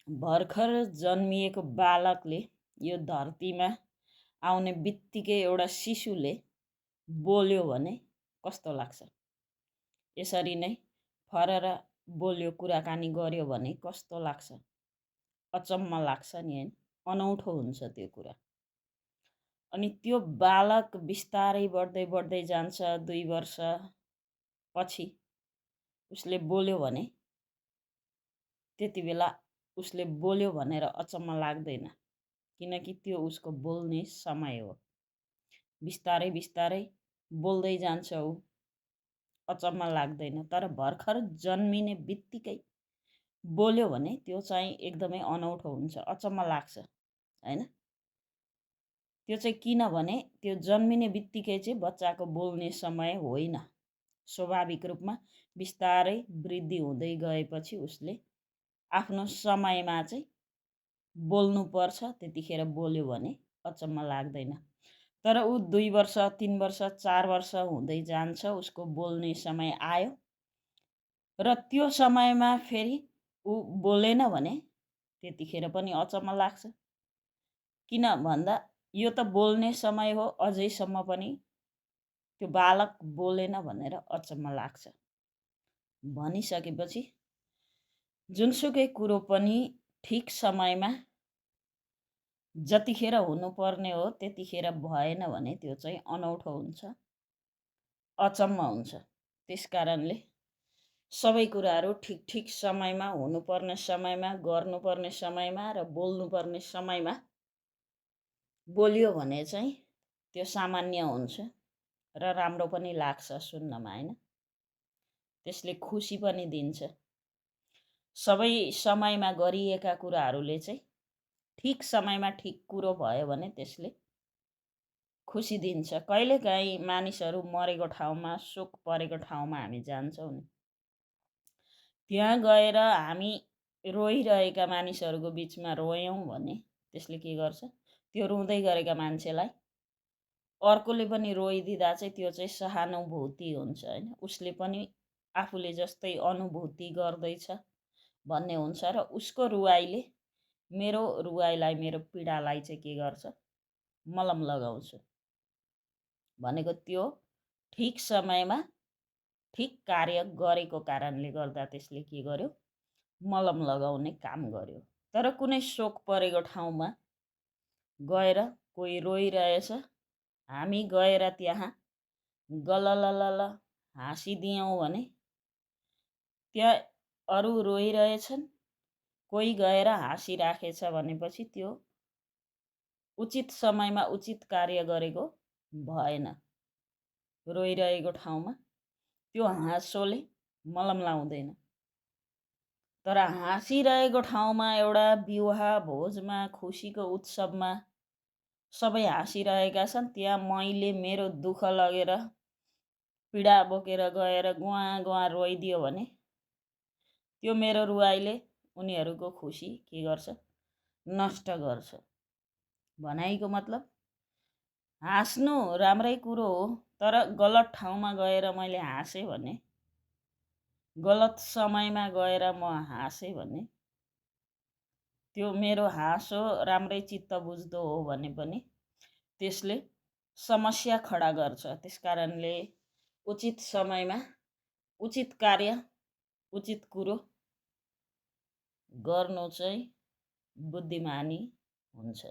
भर्खर जन्मिएको बालकले यो धरतीमा आउने बित्तिकै एउटा शिशुले बोल्यो भने कस्तो लाग्छ? यसरी नै फरर बोल्यो, कुराकानी गर्यो भने कस्तो लाग्छ? अचम्म लाग्छ नि, हैन? अनौठो हुन्छ त्यो कुरा। अनि त्यो बालक बिस्तारै बढ्दै बढ्दै जान्छ। 2 वर्ष पछि उसले बोल्यो भने त्यति बेला उसले बोल्यो भनेर अचम्म लाग्दैन, किनकि त्यो उसको बोल्ने समय हो। बिस्तारै बिस्तारै बोल्दै जान्छ ऊ, अचम्म लाग्दैन। तर भर्खर जन्मिने बित्तिकै बोल्यो भने त्यो चाहिँ एकदमै अनौठो हुन्छ, अचम्म लाग्छ, हैन? त्यो चाहिँ किनभने त्यो जन्मिने बित्तिकै चाहिँ बच्चाको बोल्ने समय होइन। स्वाभाविक रूपमा बिस्तारै वृद्धि हुँदै गएपछि उसले आफ्नो समयमा चाहिँ बोल्नुपर्छ, त्यतिखेर बोल्यो भने अचम्म लाग्दैन। तर ऊ 2 वर्ष, 3 वर्ष, 4 वर्ष हुँदै जान्छ, उसको बोल्ने समय आयो र त्यो समयमा फेरि ऊ बोलेन भने त्यतिखेर पनि अचम्म लाग्छ। किन भन्दा यो त बोल्ने समय हो, अझैसम्म पनि त्यो बालक बोलेन भनेर अचम्म लाग्छ। भनिसकेपछि जुनसुकै कुरो पनि ठिक समयमा जतिखेर हुनुपर्ने हो त्यतिखेर भएन भने त्यो चाहिँ अनौठो हुन्छ, अचम्म हुन्छ। त्यसकारणले सबै कुराहरू ठिक ठिक समयमा, हुनुपर्ने समयमा, गर्नुपर्ने समयमा र बोल्नुपर्ने समयमा बोलियो भने चाहिँ त्यो सामान्य हुन्छ र राम्रो पनि लाग्छ सुन्नमा, हैन? त्यसले खुसी पनि दिन्छ। सबै समयमा गरिएका कुराहरूले चाहिँ ठिक समयमा ठिक कुरो भयो भने त्यसले खुसी दिन्छ। कहिलेकाहीँ मानिसहरू मरेको ठाउँमा, शोक परेको ठाउँमा हामी जान्छौँ नि, त्यहाँ गएर हामी रोइरहेका मानिसहरूको बिचमा रोयौँ भने त्यसले के गर्छ? त्यो रुँदै गरेका मान्छेलाई अर्कोले पनि रोइदिँदा चाहिँ त्यो चाहिँ सहानुभूति हुन्छ, हैन? उसले पनि आफूले जस्तै अनुभूति गर्दैछ भन्ने हुन्छ र उसको रुवाइले मेरो रुवाइलाई, मेरो पीडालाई चाहिँ के गर्छ? मलम लगाउँछ। भनेको त्यो ठिक समयमा ठिक कार्य गरेको कारणले गर्दा त्यसले के गर्यो? मलम लगाउने काम गर्यो। तर कुनै शोक परेको ठाउँमा गएर कोही रोइरहेछ, हामी गएर त्यहाँ गलललल हाँसिदियौँ भने त्यहाँ अरू रोइरहेछन्, कोही गएर हाँसिराखेछ भनेपछि त्यो उचित समयमा उचित कार्य गरेको भएन। रोइरहेको ठाउँमा त्यो हाँसोले मलम लाउँदैन। तर हाँसिरहेको ठाउँमा, एउटा विवाह भोजमा, खुसीको उत्सवमा सबै हाँसिरहेका छन्, त्यहाँ मैले मेरो दुःख लगेर, पीडा बोकेर गएर गुवा गुवा रोइदियो भने त्यो मेरो रुवाइले उनीहरूको खुसी के गर्छ? नष्ट गर्छ। भनाइको मतलब हाँस्नु राम्रै कुरो हो, तर गलत ठाउँमा गएर मैले हाँसेँ भने, गलत समयमा गएर म हाँसेँ भने त्यो मेरो हाँसो राम्रै चित्त बुझ्दो हो भने पनि त्यसले समस्या खडा गर्छ। त्यसकारणले उचित समयमा उचित कार्य, उचित कुरो गर्नु चाहिँ बुद्धिमानी हुन्छ।